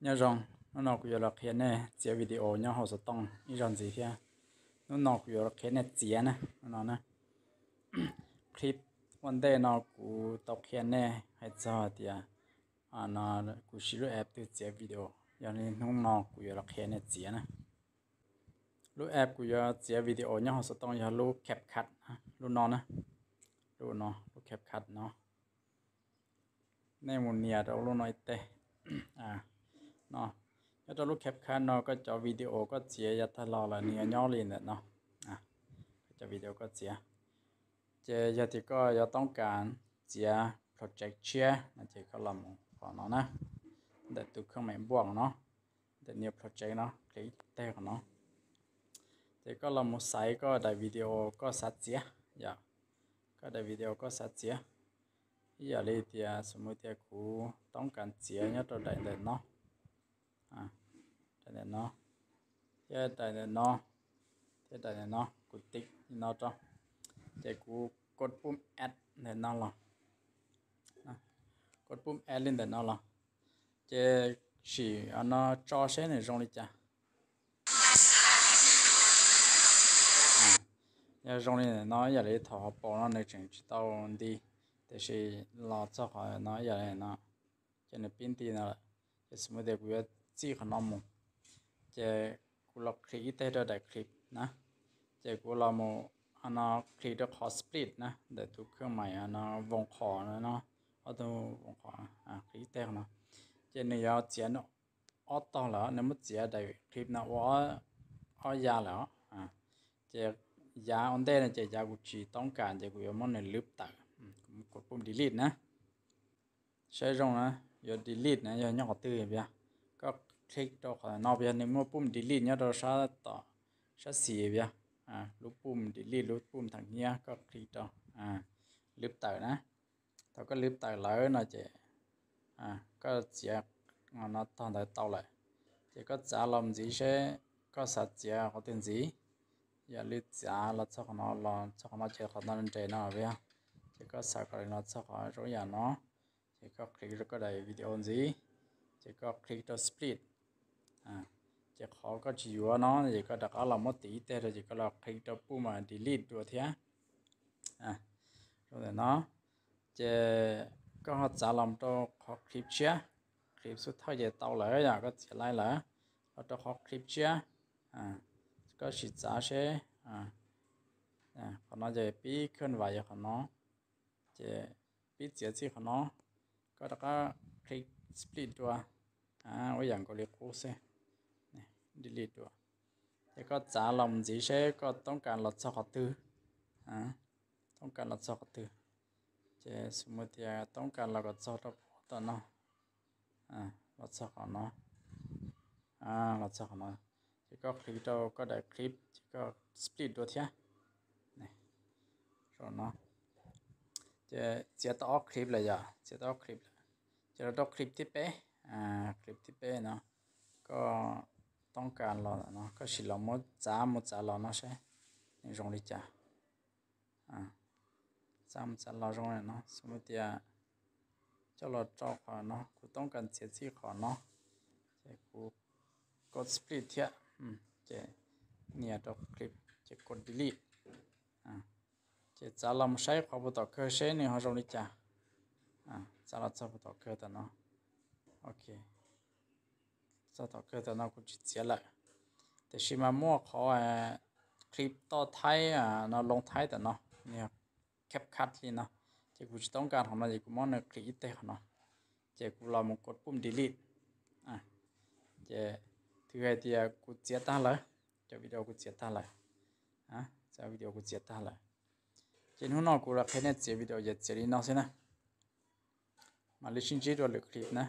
Nyob zoo, hnub no kuv yuav los qhia nej txiav video nyob hauv xov tooj ib zaug ntxiv thiab. Hnub no kuv yuav los qhia nej txiav na, hnub no na. Clip ua ntej no kuv tau qhia nej hais txog tias no kuv siv lub app twg txiav video, yog li hnub no kuv yuav los qhia nej txiav na. Lub app kuv yuav txiav video nyob hauv xov tooj yog lub CapCut, lub no na, lub no, lub CapCut no. Nej mus nias rau lub no ib teg. No, nyob rau lub CapCut no koj cov video koj txiav yav tag los lawm nws yuav nyob li ntawm no. Koj cov video koj txiav, ces yog tias koj yuav toob kas txiav project tshiab no ces koj los mus qhov no na, ntawm tus kheej meem npuaj no, ntawm new project no, click ib teg qhov no. Ces koj los mus xaiv koj daim video koj xav txiav, yog koj daim video koj xav txiav. Ib yam li tias xws li tias kuv toob kas txiav nyob rau daim ntawm no, daim ntawm no, thiab daim ntawm no, thiab daim ntawm no, kuv tiv li no rau, ces kuv kos pum add ntawm no los, kos pum add li ntawm no los, ces sim no tso seb nws zoo li cas. Yog zoo li ntawm no ib yam li thaum hauv paus no nws tseem tsis tau nti, tiam sis los txog qhov no ib yam li no, ces nws pib nti no lawm. Ces xws li tias kuv yuav txij qhov no mus, ces kuv los click ib teg rau daim clip na, ces kuv los mus no click rau qhov split na, ntawm tus kheej meem no voos qhov no, ob tug voos qhov, click ib teg qhov no, ces nws yuav txiav ob tog lawm, nws muab txiav daim clip no ua ob ya lawm. Ces yav ua ntej no ces yav kuv tsis toob kas ces kuv yuav muab nws lwb tawm, kuv kos pum delete na. Saib zoo na, yuav delete na yog nyob qhov twg yog, koj click rau qhov no yog nws muaj pum delete nyob rau sab tom, sab xis yog, lub pum delete lub pum thav nyiab koj click rau, lwb tawm na. Thaum koj lwb tawm lawm no ces koj txiav no tog ntawd tau lawm, ces koj txav los ntxiv seb koj xav txiav qhov twg ntxiv. Yog li txav los txog qhov no, los txog qhov no ces qhov no nres no yog, ces koj xav kom los txog qhov zoo yam no, ces koj click rau koj daim video ntxiv, ces koj click rau split. Ces qhov koj tsis yuav no ces koj rov qab los muab tiv ib teg rau ces koj los click rau pum delete dua thiab. Zoo ntawm no, ces koj ho txav los rau qhov clip tshiab, clip xub thawj ces tau lawm yom, koj txiav laib lawm, los rau qhov clip tshiab, koj sim txav seb, qhov no ces pib kheej vas yog qhov no, ces pib txiav txij qhov no, koj rov qab click split dua, ua yam nkaus li qub xwb, delete dua. Ces koj txav los mus ntxiv seb koj toob kas los txog qhov twg, toob kas los txog qhov twg. Ces xws li tias toob kas los kom txog rau qhov tom no, los txog qhov no, los txog qhov no, ces koj click rau koj daim clip ces koj split dua thiab. Ces txiav tau ob clip lawm yom, txiav tau ob clip lawm, ces los rau clip thib peb, clip thib peb no, koj toob kas los no koj sim los muab txav mus txav los no seb nws zoo li cas. Txav mus txav los zoo no, xws li tias coj los rau qhov no, kuv toob kas txiav txij qhov no, ces kuv kos split thiab, ces nias rau clip ces kos delete. Ces txav los mus saib qhov puag tom kawg seb nws ho zoo li cas. Txav los txog puag tom kawg tom no, ok, txog tom kawg tom no kuv tsis txiav lawm, tiam sis mas muaj qhov clip toj thaib no, loo thaib tom no, nws yog CapCut li no, ces kuv tsis toob kas qhov no ces kuv muab nws click ib teg qhov no, ces kuv los mus kos pum delete. Ces twb hais tias kuv txiav tag lawm, cov video kuv txiav tag lawm, cov video kuv txiav tag lawm. Ces hnub no kuv los qhia nej txiav video ces txiav li no xwb na. Mam li sib ntsib dua lwm clip na.